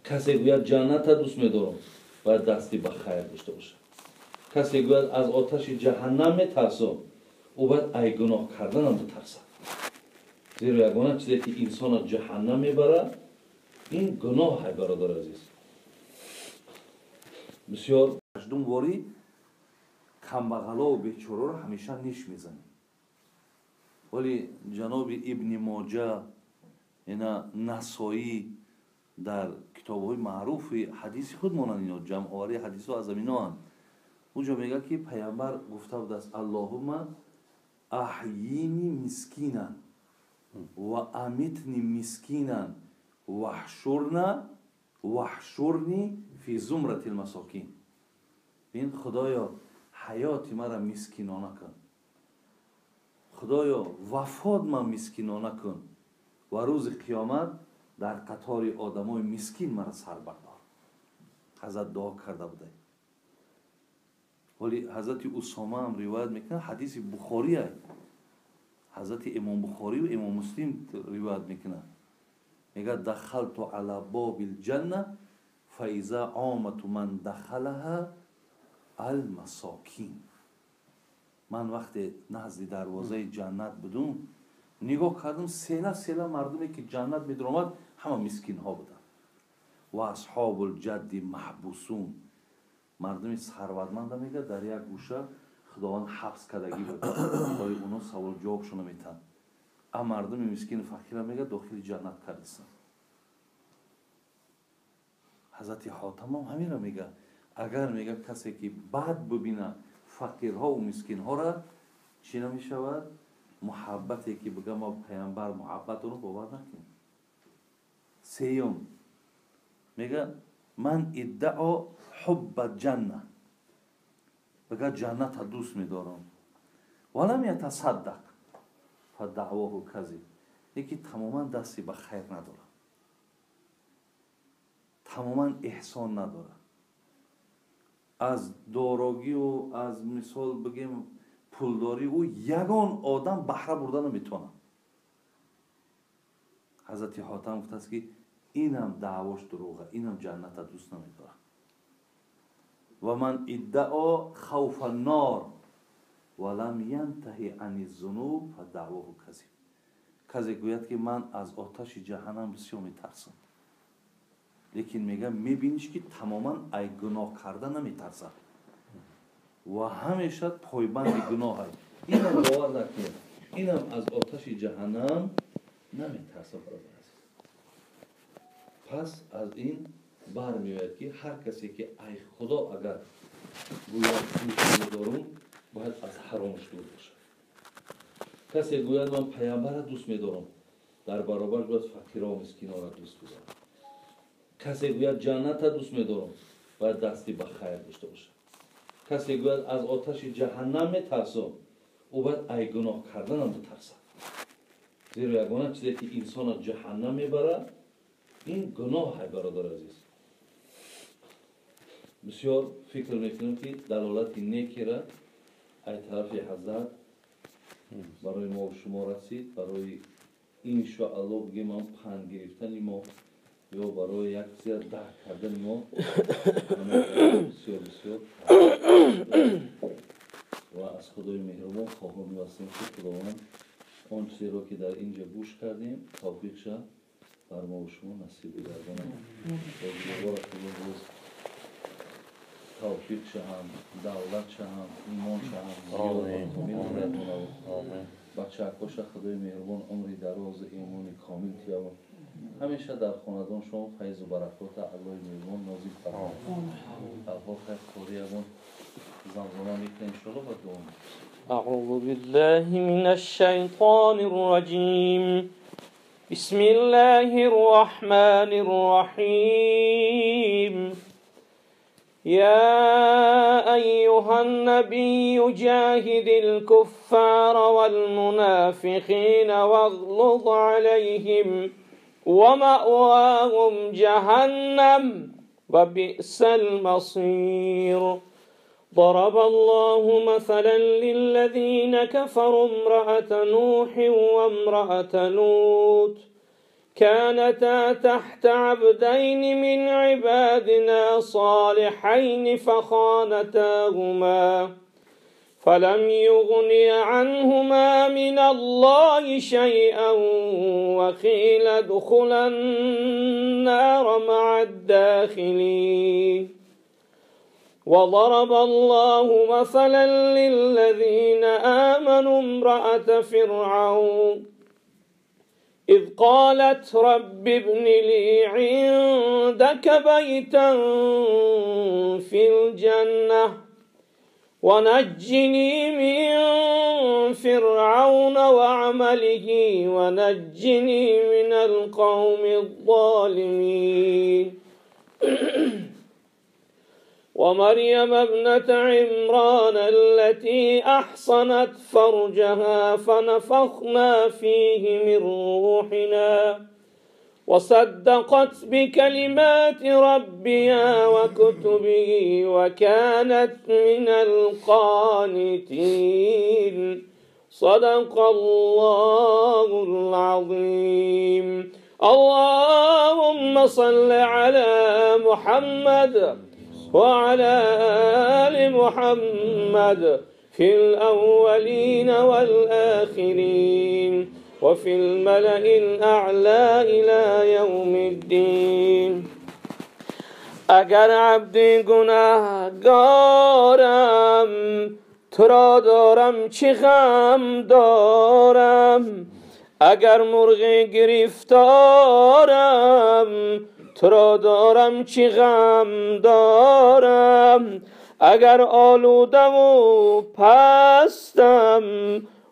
Касе гӯяд ҷанната дӯст медорам, бояд дасти ба хайр дошта бошад. Касе гӯяд аз оташи ҷаҳаннам метарсам, ӯ бояд ай гуноҳ карданам битарсад. Зеро ягона чизе ки инсонро ҷаҳаннам мебарад, ин гуноҳ ай, бародари азиз. Бисёр ҳаждумворӣ камбағалову бечораро ҳамеша ниш мезанем. Вале ҷаноби Ибни Моҷа, ина Насоӣ дар китобҳои маъруфи ҳадиси худ монанд, ино ҷамъоварии ҳадисҳо аз аминоанд. Уҷо мегӯяд, ки паямбар гуфта будааст: «Аллоҳумма аҳйини мискинан ва амитни мискинан ваҳшурни фи зумрати лмасокин». Бин, Худоё, ҳаёти мара мискинона кун, Худоё, вафот ман мискинона кун ва рӯзи қиёмат дар қатори одамои мискин мара сар бардор. Ҳазрат дуо карда буда. Вале ҳазрати Усома ҳам ривоят мекунад, ҳадиси Бухория, ҳазрати Имом Бухорию Имом Муслим ривоят мекунад, мегӯяд: «Дахалту ала боби лҷанна фаиза омату ман дахалаҳа алмасокин». Ман вақте назди дарвозаи ҷаннат будум, нигоҳ кардам, села села мардуме ки ҷаннат медаромад, ҳама мискинҳо буданд. Ва асҳобу лҷадди маҳбусун. Мардуми сарватманда, мегӯяд, дар як гӯша Худованд ҳабс кардагӣ буд, барои оно савол ҷавобшона метаҳанд. А мардуми мискину фақира, мегӯяд, дохили ҷаннат кардистанд. Ҳазрати Ҳотамам ҳаминро мегӯяд: агар, мегӯяд, касе ки бад бубина фақирҳову мискинҳоро, чӣ намешавад? Муҳаббате ки бига ма паямбар муҳаббат дорам, бовар накунем. Сеюм, мега: ман иддао ҳубба ҷанна, бига ҷанната дӯст медорам, валам ятасаддақ фадаъвоҳу казиб. Лекин тамоман дасти ба хайр надорад, тамоман эҳсон надорад, аз дорогию аз, мисол бигем, пулдорӣ ӯ ягон одам баҳра бурда наметавонад. Ҳазрати Ҳотам гуфтааст, ки инам даъвош дурӯға, инам ҷанната дӯст намедорад. Ва ман иддао хавфа нор ва лам янтаҳи ани зунуб фадаъвоҳу казиб. Касе гӯяд, ки ман аз оташи ҷаҳаннам бисёр метарсам, лекин, мегӯям, мебиниш, ки тамоман ай гуноҳ карда наметарсад ва ҳамеша пойбанди гуноҳ аст, инам бовар накунед, инам аз оташи ҷаҳаннам наметарсад, бародар азиз. Пас аз ин бармеояд, ки ҳар касе ки ай Худо агар гӯяд дӯст медорум, бояд аз ҳаромаш дур бошад. Касе гӯяд ман паямбара дӯст медорам, дар баробарш бояд фақиро, мискинора дӯст бидорад. Касе гӯяд ҷанната дӯст медорам, бояд дасти ба хайр дошта бошад. Касе гӯяд аз оташи ҷаҳаннам метарсам, ӯ бояд ай гуноҳ карданам битарсад. Зеро ягона чизе ки инсонро ҷаҳаннам мебарад, ин гуноҳ ай, бародари азиз. Бисёр фикр мекунам, ки далолати некера ай тарафи ҳазрат барои мо шумо расид, барои, иншоалло, бигем, ам панд гирифтани мо ё барои як чиза дарк кардани мо бисёр бисёр. Ва аз Худои меҳрубон хоҳон ҳастем, ки Худованд он чизеро, ки дар ин ҷо гӯш кардем, тавфиқша бар мо шумо насиб бигардонад. Боз тавфиқ шаҳам, давлат шаҳам, имон шаҳам, бачаакоша Худои меҳрубон умри дарозу имони комил тиявон. Ҳамеша дар хонадон шумо файзу баракота Аллоҳи меҳрубон нозил фармояд. Аллоҳ хайр қори ягон замзама мекунем, иншоалло, ва дуо. أعوذ بالله من الشيطان الرجيم. بسم الله الرحمن الرحيم. يا أيها النبي جاهد الكفار والمنافقين واغلظ عليهم ومأواهم جهنم وبئس المصير. ضرب الله مثلا للذين كفروا امرأة نوح وامرأة لوط كانتا تحت عبدين من عبادنا صالحين فخانتاهما فلم يغني عنهما من الله شيئا وقيل ادخلا النار مع الداخلين. وضرب الله مثلا للذين آمنوا امرأة فرعون إذ قالت رب ابن لي عندك بيتا في الجنة ونجني من فرعون وعمله ونجني من القوم الظالمين. ومريم ابنة عمران التي أحصنت فرجها فنفخنا فيه من روحنا وصدقت بكلمات ربها وكتبه وكانت من القانتين. صدق الله العظيم. اللهم صل على محمد وعلى آل محمد في الأولين والآخرين وفي الملأ الأعلى إلى يوم الدين. اگر عبد گناهگارم تو را دارم چه غم دارم، اگر مرغ گرفتارم تو را دارم چه غم دارم، اگر آلوده و پستم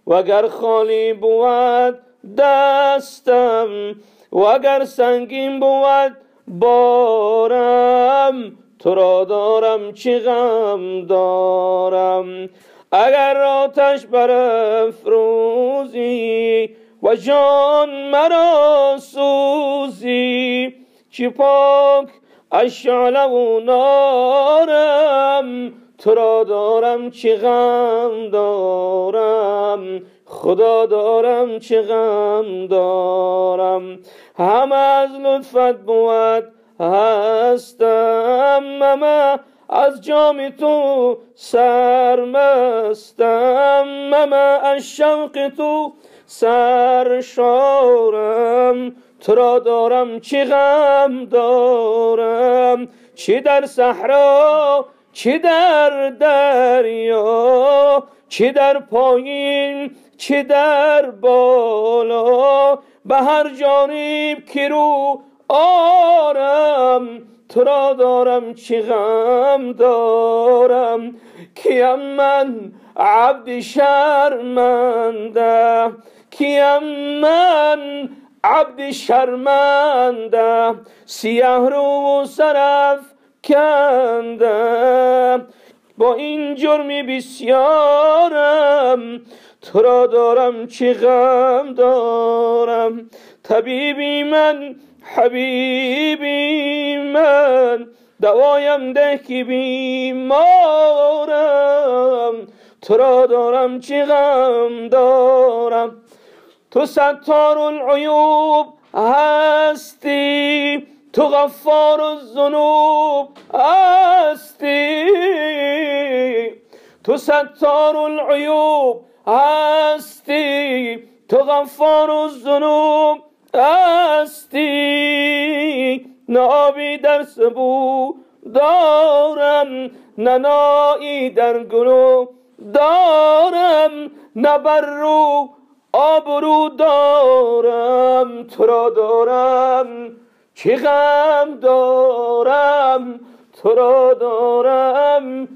وگر خالی بود دستم وگر سنگین بود بارم، تو را دارم چه غم دارم. اگر آتش برافروزی و جان مرا سوزی، چی پاک از شعله و نارم، تو را دارم چه غم دارم، خدا دارم چه غم دارم. همه از لطفت بود هستم، همه از جام تو سرمستم، همه از شوق تو سرشارم، تو را دارم چه غم دارم. چی در صحرا چی در دریا، چی در پایین چی در بالا، به هر جانب که رو آرم، تو را دارم چه غم دارم. کیم من عبد شرمنده، کیم من عبد شرمنده، سیه رو و سرف کنده، با این جرمی بسیارم، تو را دارم چه غم دارم. طبیبی من حبیبی من، دوایم ده که بیمارم، تو را دارم چه غم دارم. تو ستار العیوب هستی، تو غفار الذنوب هستی، تو ستار العیوب هستی، تو غفار الذنوب هستی. نه آبی در سبو دارم، نه نایی در گلو دارم، نه بر رو آبرو دارم، تو را دارم چه غم دارم، تو را دارم